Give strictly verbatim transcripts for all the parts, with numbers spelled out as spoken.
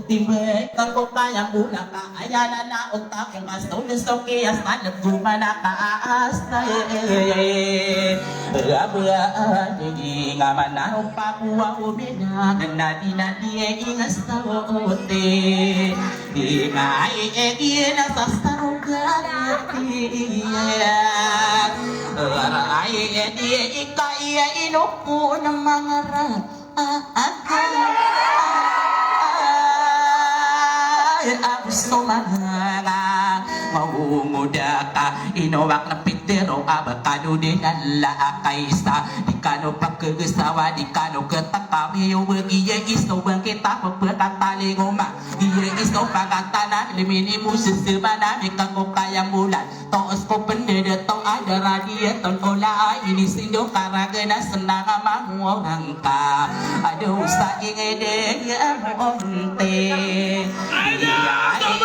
Timbay ka ko kaya mbola ka aya na na o ta ko nga so so kiyas na lego mana ka asta. Aba adi nga mana o pakuwa o bina na di na di e ingas ta o te. Di nga ai e di na sa sa ro ga ti e. Ara ai e di e ika e ino ko na mangara. Ay, abu so manga, maungoda ka, ino wak na pitero, aba kano di na la a kaisa, di kano pagkagasawa, di kano ketaka, miyo bagi ya iso bang kita pagpakatalingoma, iya iso pagkatana, limini mo sesebana, mi kako kaya mulan. Toos ko pendede to ada radiaton ola ini sindo karagena senang mamorang ka. Aduh, sa ingede ya monte. Iya, iya, iya,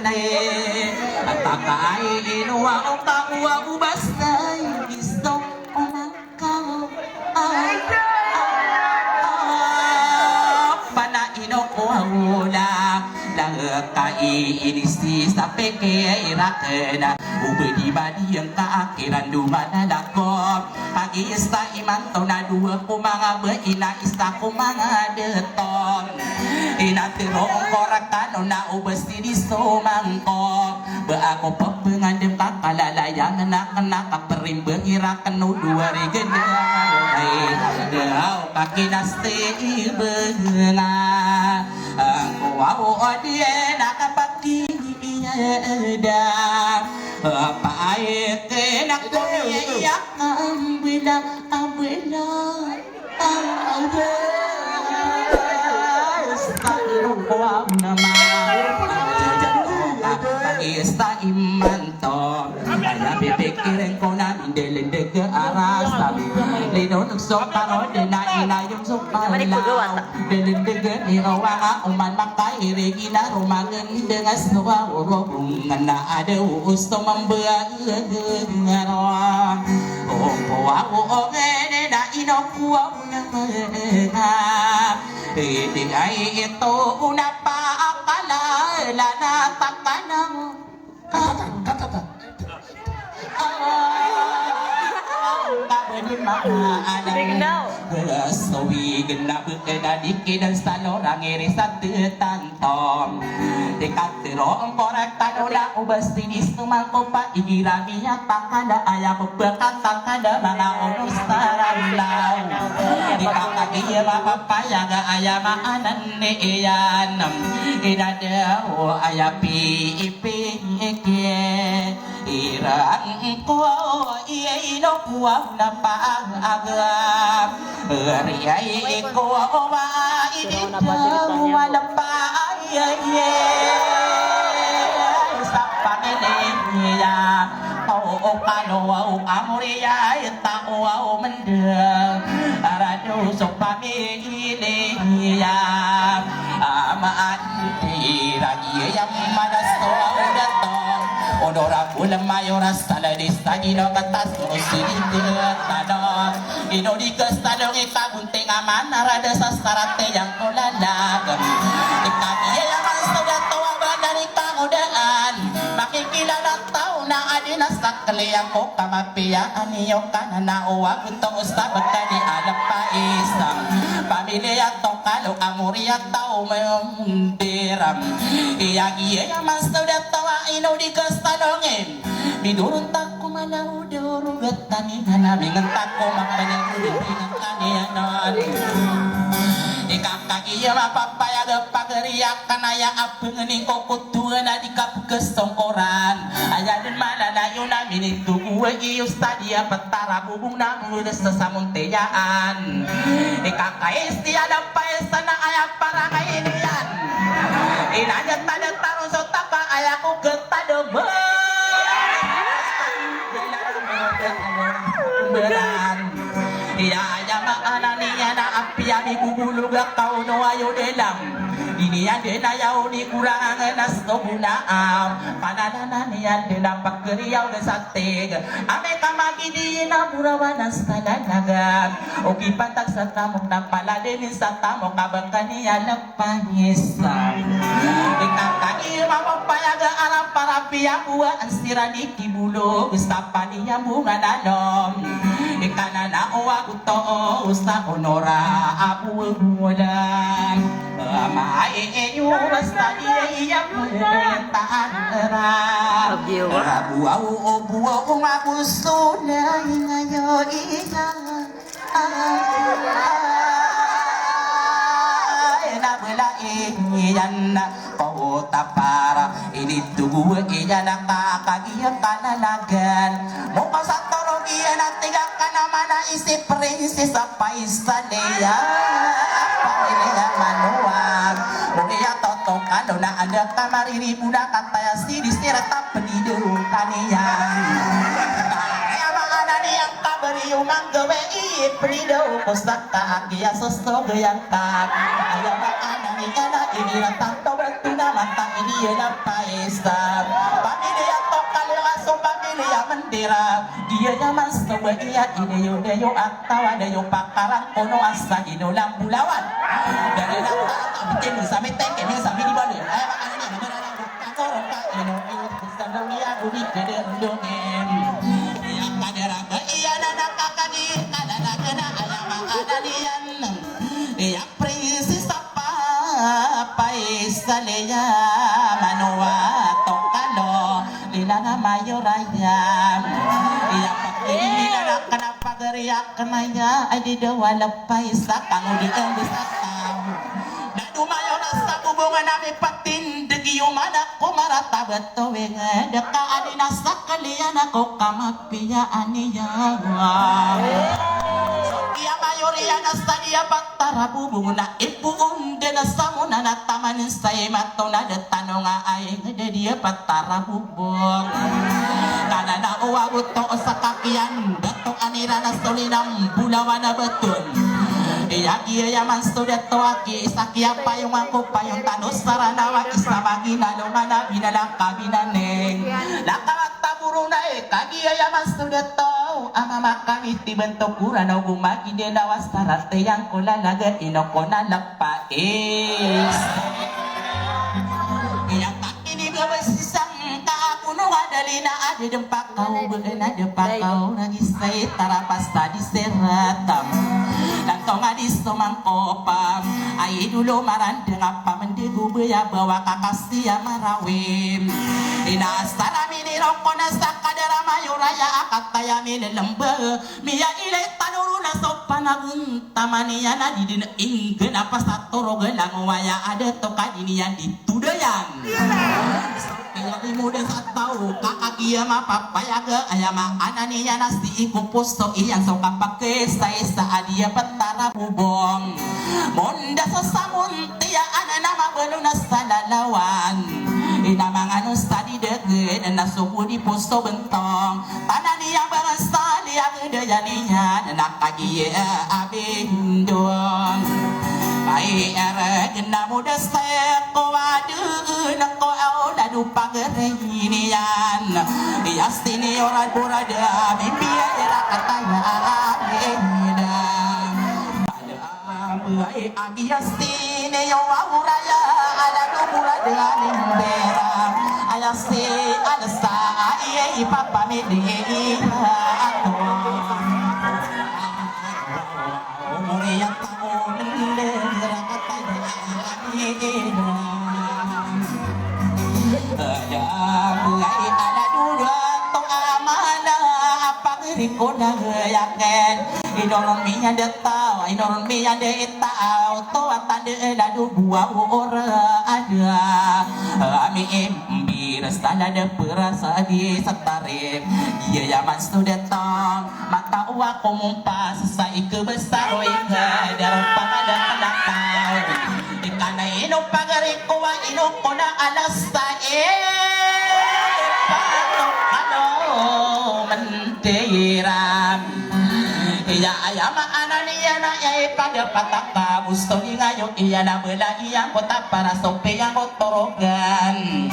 iya. Atakai inua oka ua ubasai iso. Pana ino ko awla, na ka i inisi sa peke irakena, ubedi badi yang ka akiran dumana lako. Pagi isa imanto na dua ko manga be ina isa ko manga deto. Ina tiro ko rakano na ubes di so mangko. Ba ako pepengandem ka kalalayangen aken a kaperimbeng irakeno dua rigenda. Ay, daw kakinasti ibenga. Angko awo odien a kapakiyada. Apa ay kena ko iya iya kambila, kambila. Isa imanto, aya pipikiren ko na mindelendeg a rasa. Linoneg so karode na inayom so kalaw. Delendeg ni owanga oman makairigi na romangendeng a so orobong na adaw so mambagaro. Opo ako ongene na ino ko Iti ay ito una pa akala lana takanang. Katatan, katatan. Kabadin mama anak. Bignaw. Sawi genap kena dikidan salorang iri sa tetan. Tom, di katero ngkorak tano na ubas ini sumangko pa igirami ya takada aya pepekata kada manga onus tarandau. Di kakadiya mapapaya ga aya maanan ni iyan. Inadaw aya pi ipi ike. Irang ko iya ino kuwang na paang agam. Riyai ko wa ibitaw wa na paang iya iya. Sa pamilya. Tao kano wa amuriya tao wa mendeng. Arado so pamilya. Amaan Iragi yang mana so udah tong. Odora bulan mayo rasa lagi sagi no katas terus sini tano. Ino di kesadong ika gunting aman arada sasarate yang kolalag. Ika dia yang mana so udah tong abang dari kangodaan. Makikilala tao na adi na sakli yang ko kamapiya ani yo kanana uwa gunto usabet tadi alap pa isang. Pamilya to kalo amuriya tao mem Diram. Iya giya iya masawda tawa ino di kasalongen. Midurun tako mana uda urugat tani nana mingan tako makanya uda mingan tani anon. Ikakagi iya mapapaya da pagariya kanaya apengeni ko kutuan adi kapekesongkoran. Aya den malalayo na minitugu iyo sadia petara bubung na Ules sa samonteyaan. Ikakais ti ada pais sana aya parangay niyan. Inanya tanda taron so taka aya ko ketadem. Beran. Iya aya maana niyan na apiya Ibobolog a kaono ayo delam. Di niyan den aya oni korangan a so bonaam. Panananan iyan den a pageriyaw den sa tig. Amay ka magidi na borawan a sa lalagan. O kipantag sa tamok na pala den sa tamok a baka niyan a pangisa. Ikakagi mamapayag a arap-arap iyan bo a siran i kibolog sa paniyan bo nga nanom. Ikanana o ago too sa onora a bobolan. Amay iyo basta di iya pwede taan era. Abiyawa. Abuaw o buaw o magusto na ingayo iya. Ay, na bala iyan. Kawta para initogo iyan a kakagiya ka na lagan. Mo ka sa torog iyan a tiga ka na mana isi prinsesa Paisal iyan. Pamilya manuwag. Mo iya toto ka no na anda ka mariribo na kataya si di sira ta penido kaniyan. Aya maana niyan ka beri o manggawi i penido ko sa ka agiya sosogo iyan ka. Aya maana niyan a inira tanto beri Tuna mata ini iya na paisa. Pamilya to kalima so pamilya mendira. Iya iya man so ba iya ini yo da yo atawa da yo pakaran kono asa ino lang bulawan. Dari na ta ta bikin sa miteng kini sa mini bali. Ay ba ini na mara na ko ka ino ino sa dong iya budi kede dong em. Iya kadera ba iya na nakakagi kada na kena aya ma ada niyan. Iya Prinsesa Paisal iya manowa tokalo, di na na mayor aya. Iya pagkilala ka na pagari akn aya, ay di da wala paisa kangodi ang sa taw. Na domayor a sa bobong a na mipatindg iyo mana ko marata ba towing, da ka adi na sakaliyan ako kama Piya aniya. Iya mayor iyan a sa di a patarabobong na ipoon den a samon a na taman sa imato na da tanong a aing da di a patarabobong. Kanana o ago to o sa kakiyan da to aniran a solin a mbolawan a baton. Iya giya man so da to aki isa kiya payong angko payong tano sarana waki sa maginalongan a binalaka binaning. Laka Taboronay, kagiya iya man so da taw a mama kami ti bantok ko Ranaw, go magindinawa sa ratiyang ko lalaga ino ko na lapa is. Iya takini baba sisang ka ako no adali na adi dempa kaw baan a dempa kaw na gisay tarapas tadi seratam. Tanto nga di somangkopam. Ay dolo marandang a pamendego baya bawa kakasi a marawim. Ina asar a miniroko na sa kadar a mayor aya a kataya milelemba. Miyailay tano ron a so panagontaman iyan a di den inggen a pasatorogan a ngowaya a da to ka di niyan di todayan. Aya di mo da sa taw ka kagiya mapapayaga aya maana niyan a sii ko poso iyan so kapakaisaisa a di a patarabobong. Monda sa samon tiyaan na mabalon a sa lalawan. Ina mangano sa di degen na so bo di poso bentong. Tanan iya bangan sa liyag daya niyan na kagiya a bindong. Ay eregen na mo da sa ko aden ko aw na do pagari niyan. Iya senior a borada mimbiya ira kataya a bindong. Ay, agi yasti ne yo wa uraya, ala do mura de alim bera. Ayasti alasa, ay, ay, papa me de, ato. Umuri yata, umende, rakata, ay, ay. Ada, ay, ala do, to amana, apa ngeri ko na yaken. Inoron miyan da taw, inoron miyan da itaw, to a tanda a lado buwa o ora ada. Ami imbir sa lada perasa di satarim. Iya yaman so da taw, mata uwa ko mumpas sa ikebesar o ikadar pangada kenakaw. Ikana ino pagari ko wa ino ko na alas sa e. Patok ano mentiram. Iya, aya maana niyan na aya ipadapat a kabosto di ngayo, iya na bala iya ko tapara so piyangotorogan.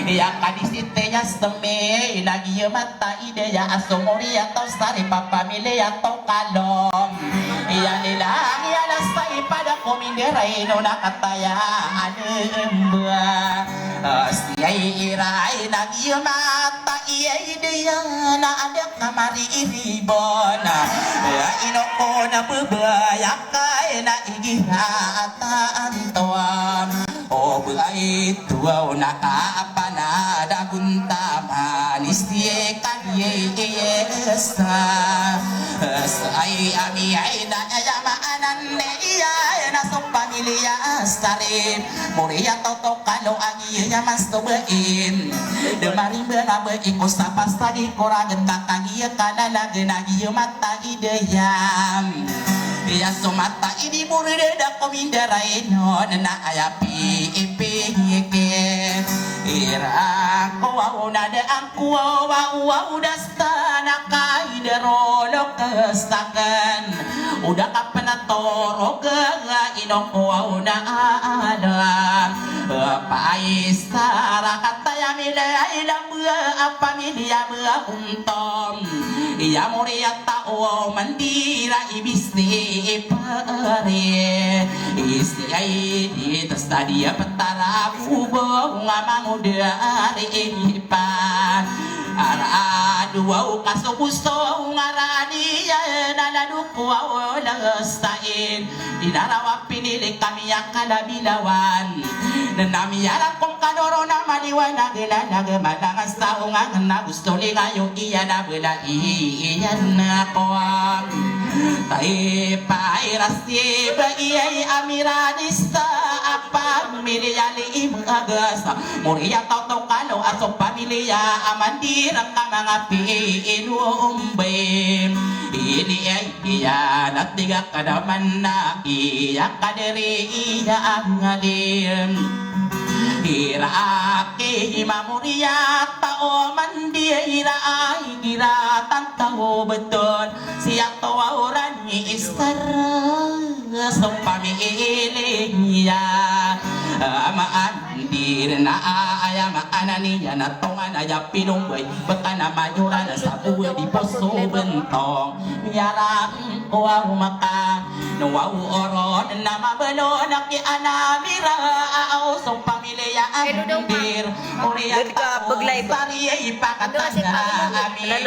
Iya ka di site iya seme, ina giya mata ide iya a so mori a taw sari papamili a taw kalom. Iya nila, iya na sa ipada ko mindera ino na kataya anemba. Siya ira ina giya mata iya ide iya na ada kamari iribon. Ino ko na bebaya ka ina igira ata antoam. O bait tuwa o nakapanad a gontaman, isti kadiya iyesa. Sa ay ami ay na aya maanan ne iya na so pamilya sari. Mori a taw taw kalo a giya mas to bain. Da marimba na bain ko sa pasta di ko ragen ka kagiya kalalagen a giya mata idaya. Iya so mata idi mori da ko mindara ino na aya pi ipi ike. Ira ko waw na da ang ko waw waw da sta na kaida rolo kastakan. Uda ka pena toroga ino ko waw na ada. Paisa ra kataya mila ila bua a pamilya bua untom. Iya mori a taw mandira ibisi ipare. Isi ay di tasta di a petara bubo nga mangudari ipa. Ara aduwa o kasobuso nga rani ya na ladu ko waw la sain. Di na rawa pinili kami a kalabilawan. Na nami a rakom kanoro na maliwanag, lanag, malangas taw nga na gusto lingayo iya na bela iyan na koam. Tay pairas di ba iyay amiranista a pamilya li imagas. Mori a taw taw kalo a so pamilya a mandirang ka manga piinumbay. Ini ay Iya na tiga kadaman na iya kadiri iya angalim. Ira aki imamuriya taw mandi ira ay ira tantaw beton. Siya taw a oran ni istar so pamili iya. Amaan Dirna a aya maana niyan na tongan aya pilombay, baka na mayoran sa buwi di poso bentong. Miyarang ko aw maka, no aw oron na mabalo na ki ana mira a aw so pamilya a dir. Uri a tao sari ay pakatanga a mira.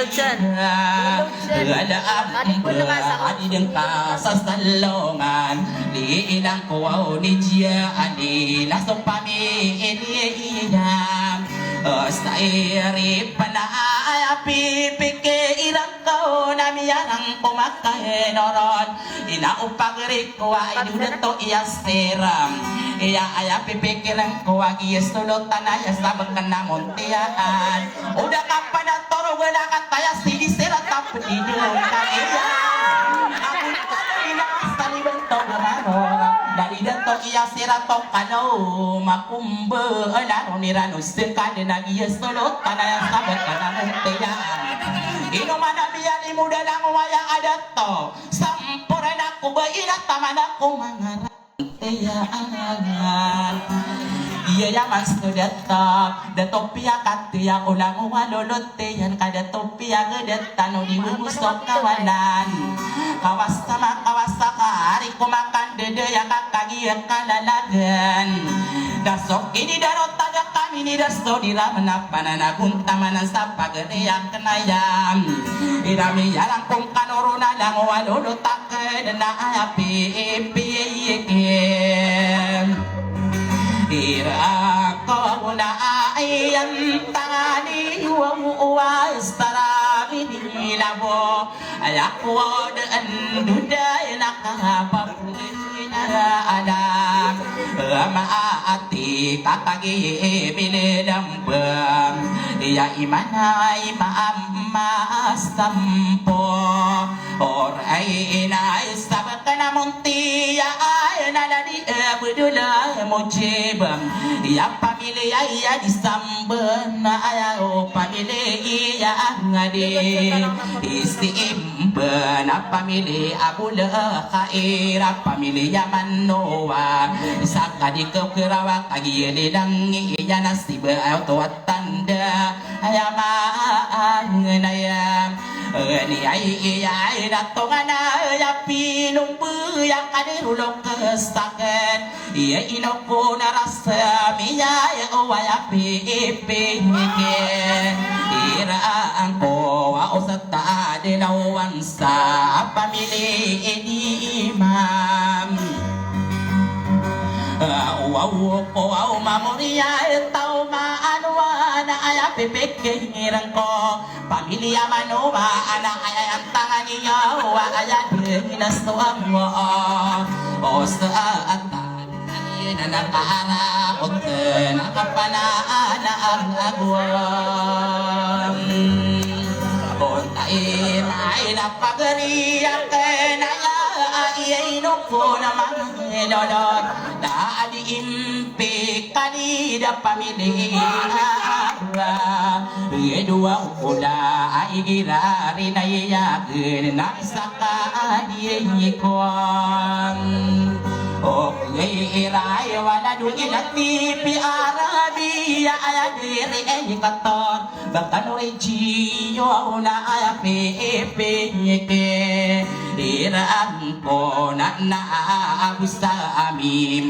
Gala a mba a di dengka sa salongan. Di ilang ko aw ni jiya a di na so pamilya. Sa iri pena aya pipikiran ko na miyarang ko makaenoron. Ina o pagari ko a idudato iya siram. Iya aya pipikiran ko a giya solotan aya sabek na montiyaan. Oda ka panatorog na kataya sidi sirat a pedido kaniya. Ako na ina sa libentog na nora. Dali dato iya sirat o kalo makumbe na ronirano sekade na giya solotan aya sabek na montiyaan. Ino mana biya ni moda na ngowaya adato. Sampurna ko ba ina tamana ko mangara. Iya angan. Iya ya mas to dato. Dato piya katiya olang o walolot iyan ka dato piya ga dato tano di wego so kawanan. Kawasa ma kawasa ka ari ko makan dede ya ka kagiya kalalagan. Da so ini daro taga kami ni da so di ramen a pananagon tamanan sa pagari a kenayam. Ira miyarang kong kanoro na lang o walolot a Kena api ipi ikim. Ira ko na ayan tangani wa wa starami ni labo. Aya ko de enduda na kapapuli na alam. Maati kakagi bilidam. Bam, iya imanay maam masampo. Oray inay sabak na muntiya ay Na ladi, eh, Abdullah Mujib. Iya pamiliya iya di Samban, na aya o pamiliya a ngadi. Isti Imban a pamiliya a bola khair a pamiliya manowa. Isa ka di ko kerawa kagi lidangi iya nasib a oto a tanda. Aya maana aya. Ni ay iya ay na tongana aya pinombo iya ka di rolok saken. Iya ino ko na rasa miya ya o aya pipike. Ira angko wa osata de lawan sa pamili di imam. Wow ko wow mamoriya taw maano na aya pipike ngirang ko. Pamiliya manowa ana aya antangan iyo wa aya dina so amo. O sa ata ina na kaara ot na kapana ana ang agwam. O taim ay na pagari aken aya iya ino ko na mangelolot. Da adi impi kani da pamiliya. Iya dowa ko da ay ira rinaya gen na saka adi ikon. O iya ira ay wala do ina tipi Arabiya aya diri ay kator. Bakano ijiyo na aya pipike. Ira angko na na abusa amim.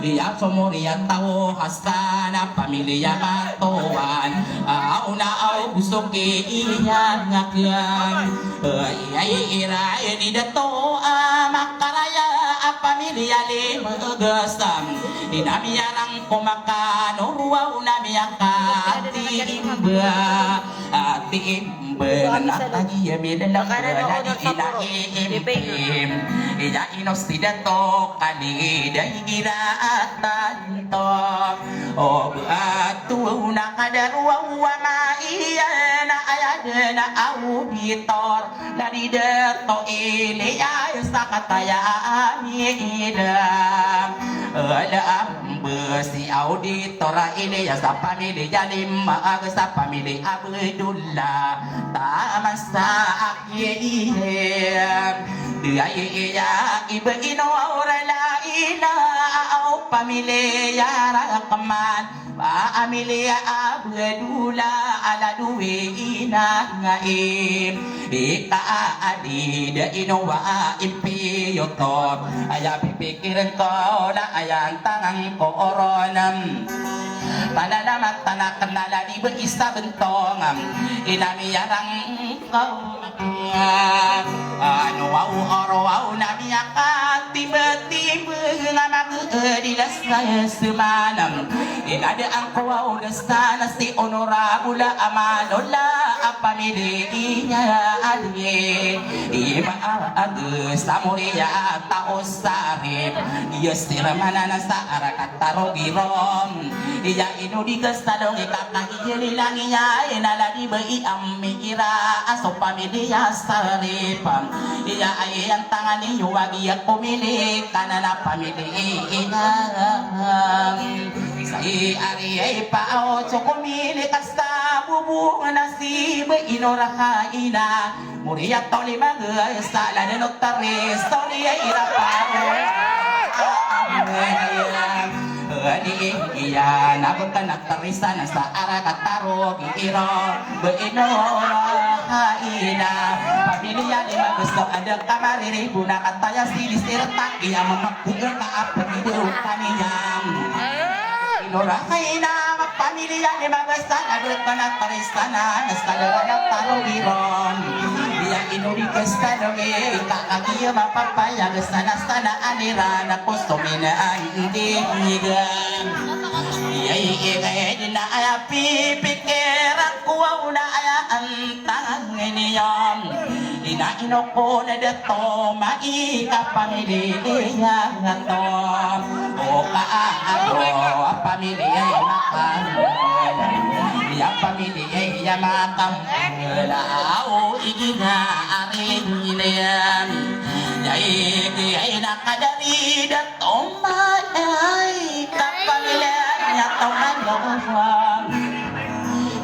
Iya somoriya taw hasana pamiliya matowan. Aw na aw busoki iya ngakan. Iya ira ini dato a makaraya a pamiliya limegesam. Ina miyarang ko makano ruwa o na miyaka ati imba. Ati imba na tagi iya milalak na di ina iimpim. Iya ino si dato kani da igira atan to. O ba tuwa na kada ruwa wa ma iya na aya dena auditor. Dari dato ili ay sakataya amida. Ala ambesi auditor ili ya sa pamili Jalim, ag sa pamili Abdullah. Taman sa aki iya. Iya iya iba ino aurala ina au pamili ya Rahman. Ba amili Abdullah ala duwi ina ngaim. Ika adi da ino wa impiyoto. Aya pipikiren ko na aya antangan ko oronam. Pananamat tanak na ladi ba isa bentong. Ina miyarang ko. Ano wow oro wow na miyakatimbetimbeng a magedilas na semanam. Ina da angko wow desa na si onorabula a manola a pamili iya adi. Ima a age sa moriya tao sarip. Iya sira manana sa arakat tarogirom. Iya ino di kesalong ika kaki jeli langiya ina ladi ba i ami ira aso pamiliya sarip. Iya ayan tangan iyo wagi ya komili kanana pamili ina. Sai ari ay pa aw so komili kasta bubu nasi ba ino raha ina. Moriya taw lima gay sa laden o taris taw niya ira paro. Ani iya na baka na tarisan sa ara ka taro gi ira. Ba ino ra ha ina pamiliya lima gay sa ada kamariri buna kataya sili sirta iya mamakbul ka apa di do kaniya. Ino ra ha ina pamiliya lima gay sa ada kana tarisan. Sana na sadara na taro iron. Iya ino di kestano mi ka agiya mapapaya sana sana anira na kustomina andi igan. Iya iya di na aya pipikiran ko na aya antang ini yam. Ina ino ko na dato mai ka pamili iya ngato. O ka ano pamili iya makan. Iya pamili iya Makam law igira arin iyan. Yai kiyai na kadari dato mayai kapamilya niya to malowa.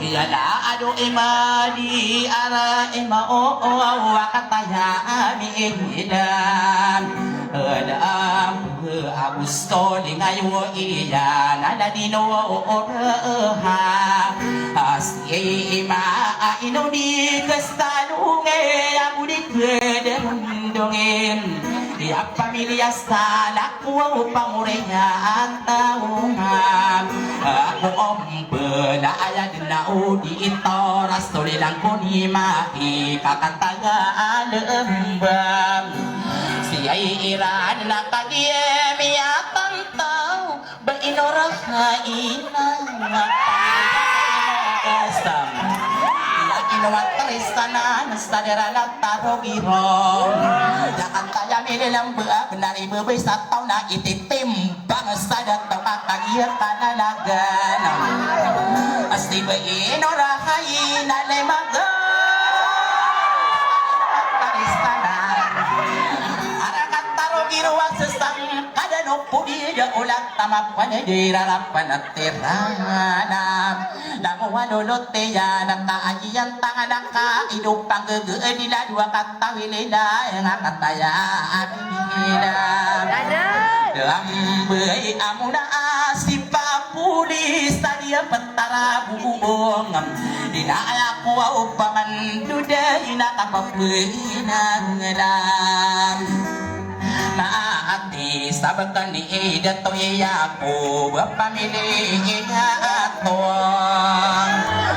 Iyala ado ima di ara ima o o a kataya ami idan. Adam Agusto di ngayo iyan a na di no o o ha. Asi ima a ino di kastalonge a budi kederondongen. Iya pamilya salak ko pamoriya taongan. Ako om bala aya dna o di ito rasto lilang ko ni maki kakataga alembang. Siyai iran na kagiye miyatantaw. Ba ino raha ina nga pangkasam. Iya ino a taristanan sa dara na tarogiro. Yakan kaya mililang baag na ribabay sa taw na ititimbang sa dataw ka kagiya kanalagan. Asi ba ino raha ina lay maga. Taristanan. Ara ka tarogiro a sesang kada no pudi da olat tama panedi rarapan Tirana. Lango walolot iyan ka agiyan tangan ka ido panggege di ladwa katawilila nga kataya abila. Dambay amuna asi papulis tadi a petara bubong. Ina aya ko aw pamanduda ina kapapwina ngelam. Maati sabkan di idato iya ko bapamili iya ato.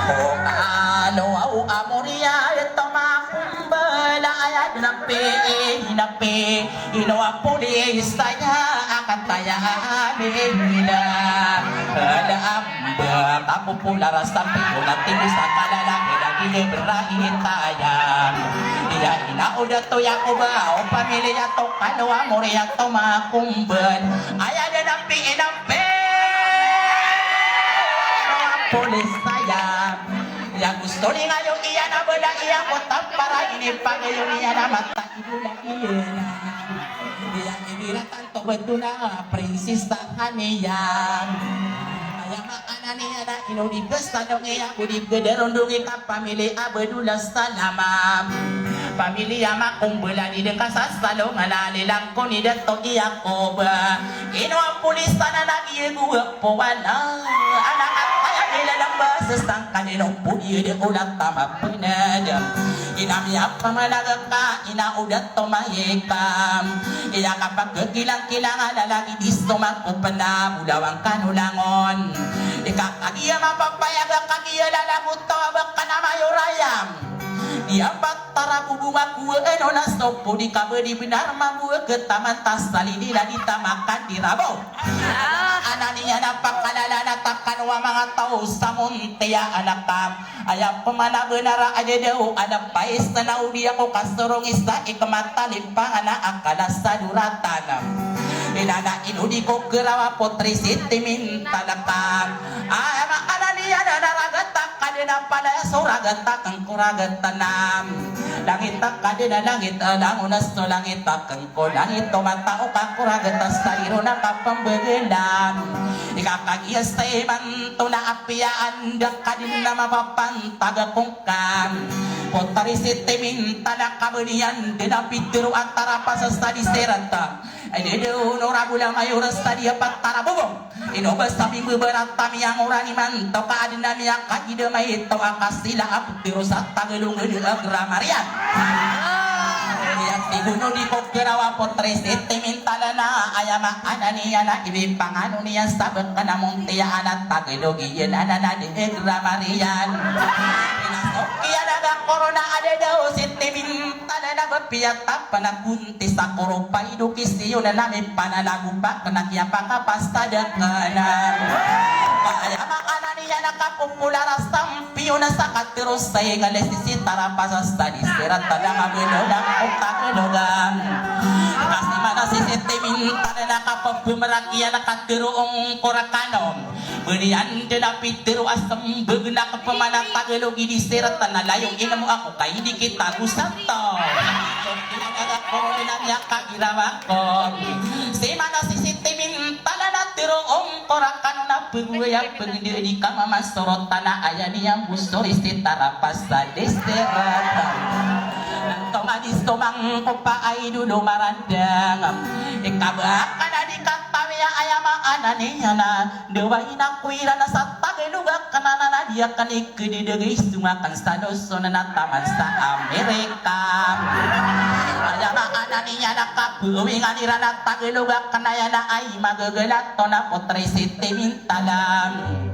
O kano aw amoriya ito makumbala aya dinapi inapi ino a polis taya akataya amila. Ada Ba kapopolar a sampi ko na tinggi sa kalala, kaya di berahi tayan. Iya ina o dato Yakoba, o pamilya to kano a moriya to makumbal. Aya da napi inapi. Polis saya. Iya gusto ni ngayo iya na bala iya ko tapara ini pagayo iya na mata ibu na iya na. Iya ibiratan Tobetona, prinsesa kaniyan. Aya maana niyan na ino di basta dong iya, o di bederondong i kapamili a bedola salama. Pamili a makombela di dengka sasalong a nalilangkon i dato i Yakob. Ino a polis a nanagi i guwa powana. Anak a kaya nila nang basa sangkan ino podi di olat a mapened. Ina miyapamanag ka, ina o dato Tomayekam. Iya kapagkilangkilang a lalaki di so makopena bolawan kano langon. Ika kagiya mapapayag a kagiya lalagot taw a ba kana mayorayam. Iya patarabobong a kowa eno na sopo di kabedi benar mambo a ketaman ta salidi ladi tamakan di rabo. Ananiya na pakalala na takano a manga taw sa montiya anakam. Aya pemanabenara a dadaw a na pais na odi ako kasorong isa i kematan i pangana a kala sa doratan. Inana ino di ko kerawa potri si timintalaka. Aya maana niyan na ragat a kadena palaya so ragat a kengko ragat a nam. Langit a kadena langit a langonas so langit a kengko. Ko langit o mata o kakoragat a sa iro na kapembegenan. Ika kagiya sa imanto na apiya anda kadin na mapapantag a kongkan. Potari si timintal a kabeniyan den a pitero a tarapasa sa di serata. Ede de honorable a mayor sa di a patarabobong. Ino ba sa mimbebarat a miyangorani manto ka aden a miyakagida maito a kasila a pepiro sa Tagalog a grammar iyan. Iya tigono di ko kerawa potri si timintal a na aya maana niyan na ipipangano niyan sa beken a montiya a na Tagalog iyan a na na di grammar iyan. Pinasok iyan a ga korona a dadaw si timintal a na ba piyatap a na kun Ti sakoro pa ido kisiyo na nami pananago pa kena kiya pakapastada kena. Kaya maana niyan na kapopolar a sampiyon a sakatero sa ingalay sisi tarapasa sa di serat a da magelogan o kagelogan. Kasi mana sisi timintal na kapepemerak iyan a katero ong korakano. Beniyan den a pitero a sembag na kepeman a Tagalog i di seretan a layo inemo ako ka i di kita go sato. Ako den a kagiraw ako. Sii man a sisitimintalan a tero ongkorakan on a pegoway a pegede di kamaman sorotan a aya niyan bo sori si tarapas a di seretan. Antonga di somangkop a idolo marandang. Ikabakan a di katawi a aya maana niyan a Dawai na ko iran a sa Tagalog aken anan a di aken ikededegay song aken sa doson na taman sa Amerika. Aya maana niyan a kapowingan iran a Tagalog aken aya na ay magagalat on a potri sitimintalan.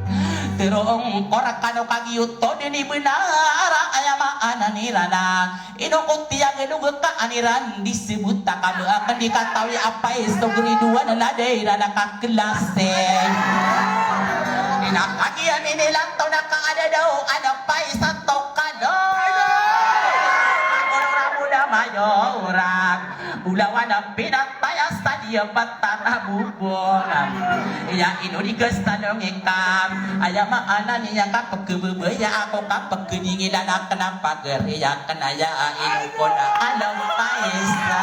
Tero ongkorakan o kagiyoto den i benar a aya maana niran a Ino ko tiyagedog ka an iran di sebot a kabaak di katawi a pais so grade one na da iran a kaklase. Ina kagiya minilantaw na kaadadaw a pais a tokado. Ora bo da mayorak. Bolawan a pinatay a sa di a patarabobong. Iya ino di gastanong ika. Aya maana niyan ka pekebebaya ako ka pekedingilan aken a pager. Iya ken aya a ino ko na alam paisa.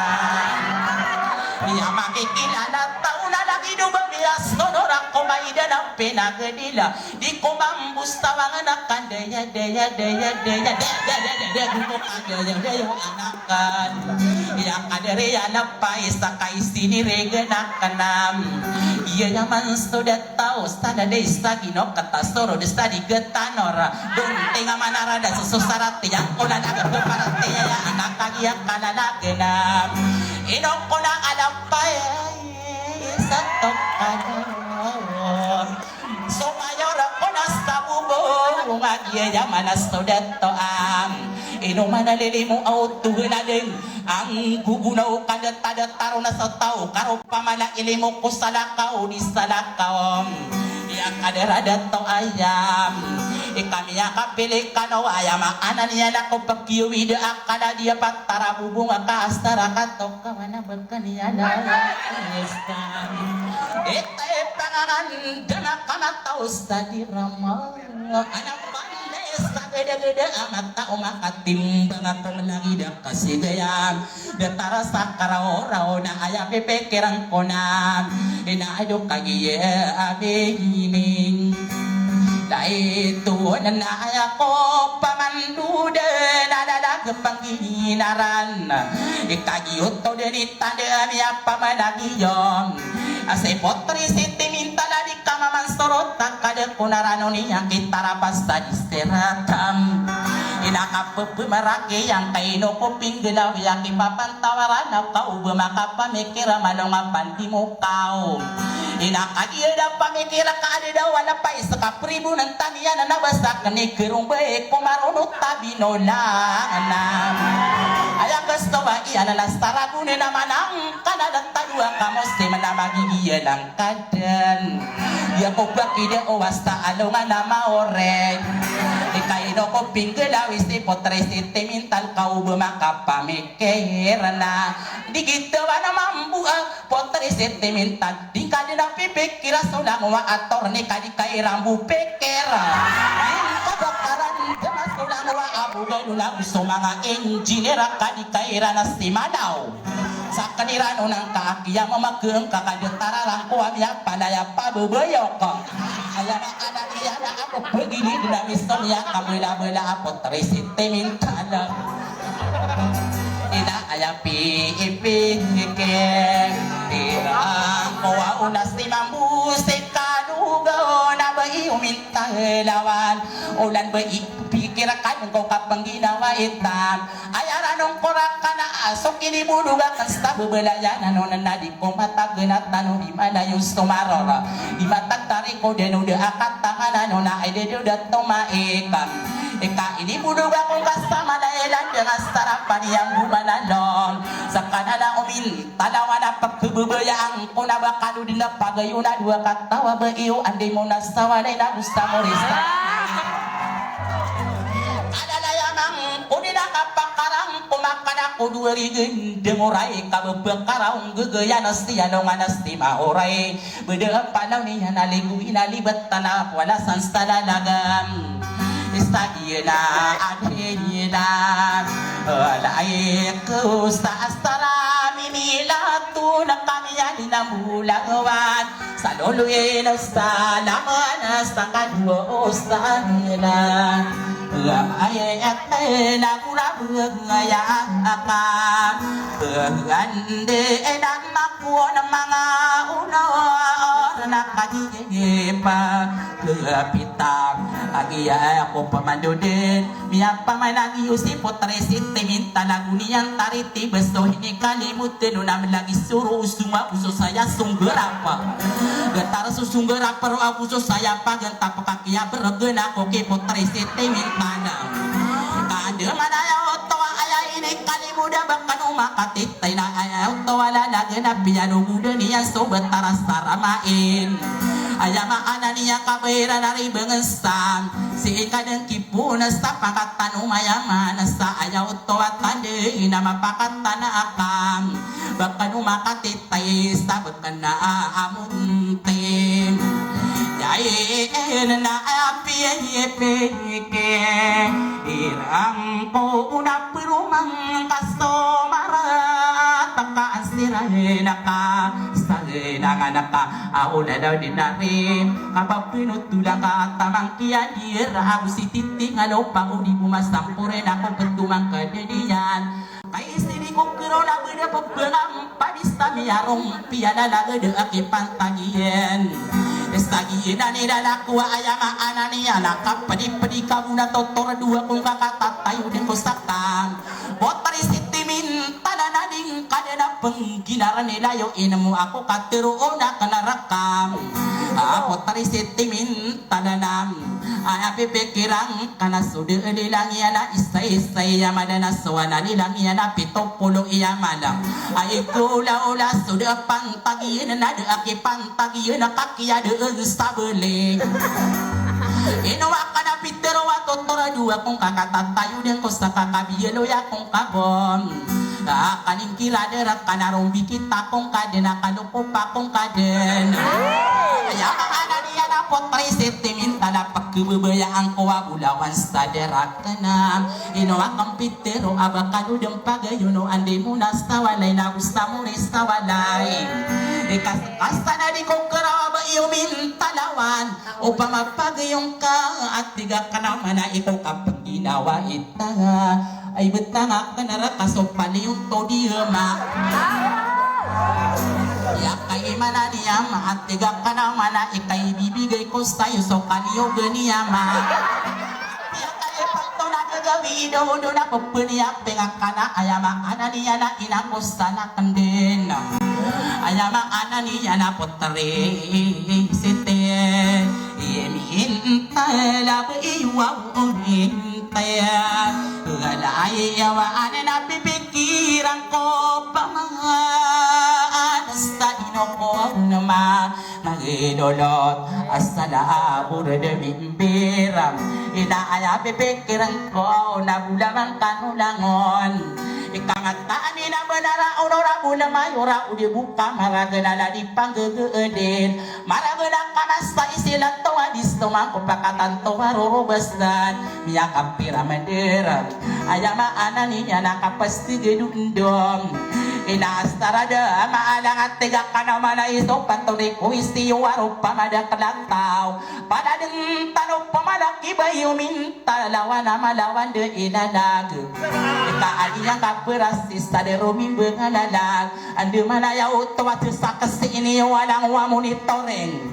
Iya makikilala taw na lagi do ba miras no nora ko maidan a pinagedila. Di ko mambo sa wangan akan daya, daya, daya, daya, daya, daya, daya, daya, daya, daya, daya, daya, anak. Kan, iya kadari a napais a kaisinirig na kenam. Iya niyan man so da taw sa da da isa gino kata soro da sa di getanor. Bunting a manarada so sarat iya ko na da geparati iya anak kagiya kalala genam. Ino ko na alapay sa tokado. So mayor ko na sa bubong a giya manas to dato am. Ino man a lilimo a oto na den. Ang gugunaw ka data data ro na sa taw. Karo pamala ilimo ko salakaw di salakaw. Iya kadara dato ayam. Ikami a kapili kano ayam a anan iya na ko pakiyo wida akala diya patara bubong a kaastara kato. Kawana ba kaniyan a istan. Ita ipangangan dama kamataw sa di rama. Anak panis ka gede-gede amat tao makatimbang ako lagi da kasigayan. Da tara sa karaw-raw na aya pipikiran ko na. Ina ado kagiya abining. Dai to na aya ko pamanduda na dada gempang ginaran. Ikagiyoto den i tanda ami a pamanagiyan. Asay potri sentimental a di ka maman sorot a kada ko na rano niyan kitarapas sa di serakam. Ina kapepemaraki yang kaino ko pinggelaw ya kipapantawaran a kaoba makapamikir a malong a pandi mo kaw. Ina kagiya da pamikir a kaadadawan a pais ka pribo nan taniyan na basak ni kerong bae ko marono tabi no lang na. Aya kasto ba iyan na saragon na manang Kana da tadwa ka musim na magigiya lang kaden. Ya ko bakida o wasta alongan a maore. Di kaino ko pinggelawi si potri sentimental ka o ba makapamikir na. Di gitaw a na mambo a potri sentimental. Di ka di na pipikir a solang wa ator ni ka di kairan bo pikir. Di ka bakaran di ma solang wa abo gano na so manga engineer a ka di kairan a simanaw. Sa kanirano nang kaaki a mamakeng ka ka da tararang ko a miyapalaya pababayok. Aya na anak iya na ako pagilid na miso niya kabala-bala a potri sentimental. Ina aya piipikir. Ina ko wa una si mambo si kadugaw na ba iyo mintalawan. Olan ba ipikir ka ko kapangginawa itam. Aya ranon ko rakana a so kinibodog aken sa babalayan anon na di ko matag na tano di malayo so maror. Di matag tari ko deno da a katangan anon na ay deno da tomaik. Ika inibodog akon ka sa malailan dengan sarapan yang bumalalong. Sa kanana omin talawan a pagkababayaan ko na ba kano di na pagayo na dowa katawa ba iyo andi mo na sa walay na gusta mo rista. Adalaya mangko di na kapakarang ko makana Ko dowa rigen deng oray ka bebekara onggegaya na si alongan na si maoray. Beda panaw niyan a ligo inalibet tana pwala san salalagam. Istagina adina. Alay ko sa astara mimilato na kami yan inambulawan. Sa loloy na salaman sa kadwa o sa nila. Ay, ay, ay, ay, nagurabeng aya aka. Ande, eh, na makuon manga ulo, na kagigipa. Kepita, agiya ko pamandodin. Miyapamay lagi o si Potri Siti Minta lago niyan tariti beso hini kalimoten o nam lagi soro o suma o so saya songgerapa. Getar so songgerapa ro ago so saya pa gentap kakiya beregen ako ki Potri Siti Minta na. Kade manaya oto aya ini kalimoda bakano makatitay na aya oto wala lagi na piyano muda niyan so betara saramain. Aya maana niya kabayran ari bengesan. Si ingkadeng Puna sa pakatano mayaman sa aya oto a tande ina mapakatana akam. Bakano makatitay sa bakana amunti. Yain na api peke. Irang ko una perumang kaso marat ka asira naka. Sa naka aula daw dinari. Kapapinutula ka tamang kiya Ira ago si Titi nga lopa o di bo masampore na ko petumang kadadiyan. Kay sini ko kero na beda pepengam padista miyarong piyala lagede aki pantagiyen. Estagiyen ani lalako aya maana niya na kapedi-pedi ka bo na totor dowa kong kakatatayo den ko sakam. Potri Siti Minta na nading kada na peng Ginaran ilayo inemo ako katero ona kena rekam. Ah, Potri Siti Minta na nam. Aya pipikirang kena sode lilang iyan a isa-isa iya mada na sowana lilang iyan a pito polo iya mada. Ay ko ula-ula sode pantag iyan na de aki pantag iyan a kakiya de en sabeli. Ino akan a pitero a totor a dowa kong kakatatayo den ko sakakabiyelo ya kong kabon. Akan ingkira de rek kana rombi kita kong kaden a kalokopa kong kaden. Aya maana niyan a Potri Siti Minta na pekebebayaan ko a bolawan sa de rek kana. Ino akan pitero a bakano den pagayono andi mo na sa walay na osa mo ni sa walay. Ikaskasa na di ko kerawa ba iyo mintalawan. Opama pagayon ka a tiga kana mana iko kapaginawa ita. Ay betang aken a reka so paliyo to di ema. Iya kay mana niya ma a tiga kana mana ika ibibigay ko sayo so kaliyo geni ama. Iya kay pato na gagawi ido-odo na pepeniya pengakana aya maana niya na ina ko sana kenden. Aya maana niya na Potri Siti. Iminta labi iwa uminta ya. Galay yawa ane na pipikiran ko pamaan sa ino ko nama. Magidolot asala abur de mimbiram. Ina aya pipikiran ko na bolawan kano langon. Ikamataan ina benara onora bona mayora odi buka maragen a ladi panggegeedin. Maragen a kamasa isilan to a di so mangko pakatan to a rorobasan. Miyakapira mederag. Aya maana niyan a kapastigedondom. Ina astarada maalang a tiga kana mana iso pantori ko isiyo a ropa madakel a taw. Padaden tano pamalaki bayo minta lawan a malawan de ilalag. Ika adi yang kaperas isa de romimbeng a lalag. Ande manaya oto a sesakes ini walang wa monitoring.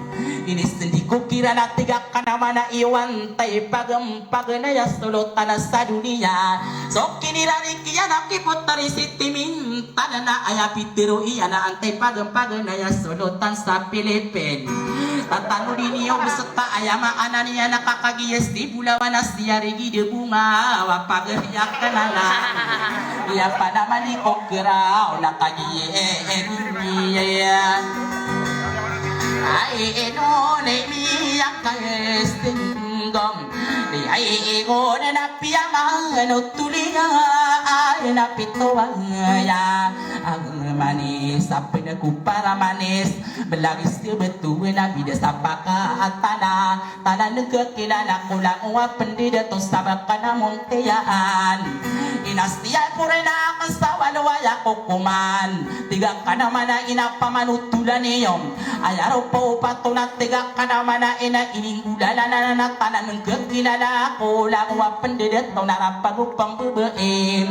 Ini sendi ko kiran a tiga kana mana iwan tay pagem pagenaya solotan a sa doniya. So kinirani kiyan a ki Potri Siti Minta na aya pitero iyan a antay pagem pagenaya solotan sa Pilipin. Tatanodi niyo beseka aya maana niyan a kakagiyes di bolawan a siyarigi de bunga wa pageriyak kenana. Iya panaman di ko keraw na kagiye, eh, eh, iya. Ay, ino ne miyakayes tinggom. Di ay, ino ne na piyaman o tuliya. Ay na pito a ngaya ang manis a pnagopara manis. Belagis ka beto na bida sa paka atana. Tana nengkakilala ko langowa pendida to sabak kana montiyaan. Inastiya ko rena akn sa walo aya kokoman. Tiga kana mana ina pamanotolan iyo. Aya ropa opat ona tiga kana mana ina ini Ulala na na tana nengkakilala ko langowa pendida to na rapag o pembebein.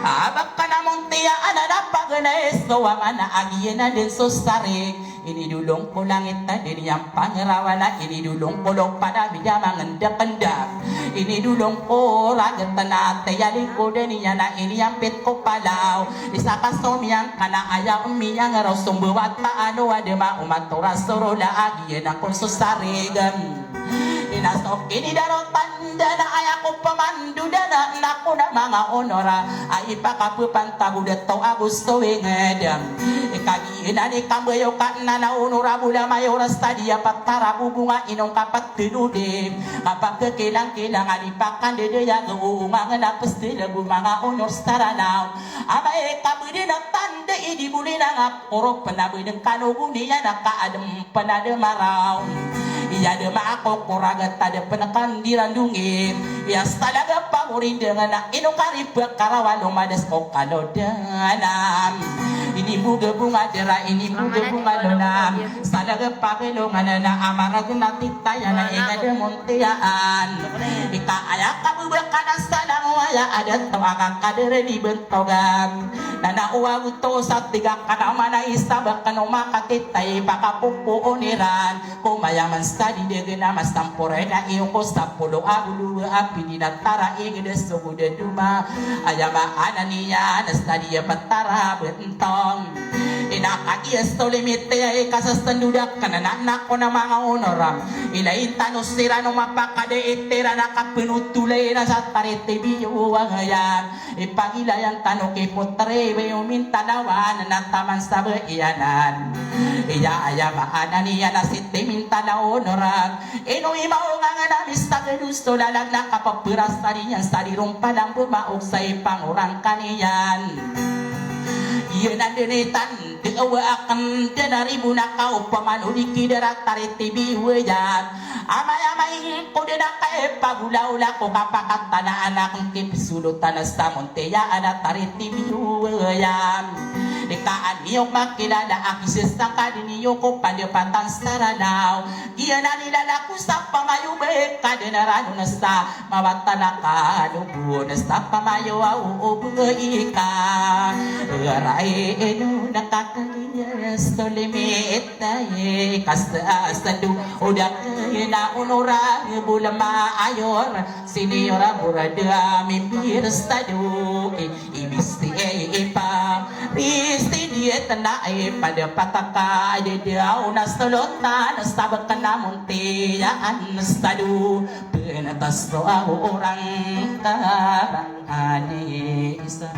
Abak kana montiyaan a na pagana iso a mana agiya na den so sarig. Ini dolong ko langit a den iyan pangerawana, ini dolong ko lopa na bida mangendakendak. Ini dolong ko raget na tiyalingkodan iyan na ini ampit ko palaw. Isa ka somiyang kana aya omiyang ero sombawata ano adema omatora sorola agiya na kon so sarig. Ina so kinidarotan dana aya ko pamando dana na ko na manga onora a ipakapepantago dato ago so inged. Ikagiya na ni kambayo ka na na onora bola mayo ra stadiya patara bobonga inong kapateno de. Kapakekilangkilang a di pakandedaya go ongangen a pestel go manga onor staranaw. Amay kabedi na tanda idi boli na nga Koro pena beden kano goni ya na ka adem pena de maraw. Iya de ma ako koraga tade pena kan dirandungi. Iya stalaga pamori dengan na ino kari pekarawan no mades ko kano danam. Ini buga bunga dera, ini buga bunga donam. Stalaga pabelo ngana na amarag na titaya na inga de montiyaan. Ika aya kabubaka na salang waya adat to aka kadere di bentogan. Nana owa goto sa tiga kana mana isa ba kano makakitay pakapopoon iran. Ko mayaman sa di degen a masamporena iyo ko sapolo ago dowa a pidi na tara inged so goda doma. Aya maana niyan sa di a patara bentong. Ina kagiya so limit iya ikasasandodak kana nana ko na manga onoram. Ila intano sira no mapakade itira na kapenotolay na sa taritibiyo wangayan. Ipagilayan tano ki potre, iwe o mintanawan na taman sa beiyanan. Iya aya maana niyan a siti mintanaw onoran. Ino imaongangan a mistaged o so lalag na kapeperasari niyan sa di ron palang bemaok sa ipangorangkan iyan. Iyan a denitan, de awa aken dena ribo na kaopaman o di kidara taritibiyo iyan. Amay, amay ko den a kaipagolaola ko kapakatanaan a keng kipsolotan a samon tiya a na taritibiyo iyan. Di ka aniyo makilala a kisesangkad niyo ko palipatan saranaw. Giyanan i lala ko sa pamayo ba i kaden a ranon sa mawatan a kalobon sa pamayo a oobeng ika. Ray ino na kakaliya so limit. Tayi kasasado o da kena onora bolama ayor siniyor a borada mimbir stado i ibis ti e ipa risti di e tena e pada pataka deda o na solotan sabak na monti ya an stado penatas to a orang karang ani isa.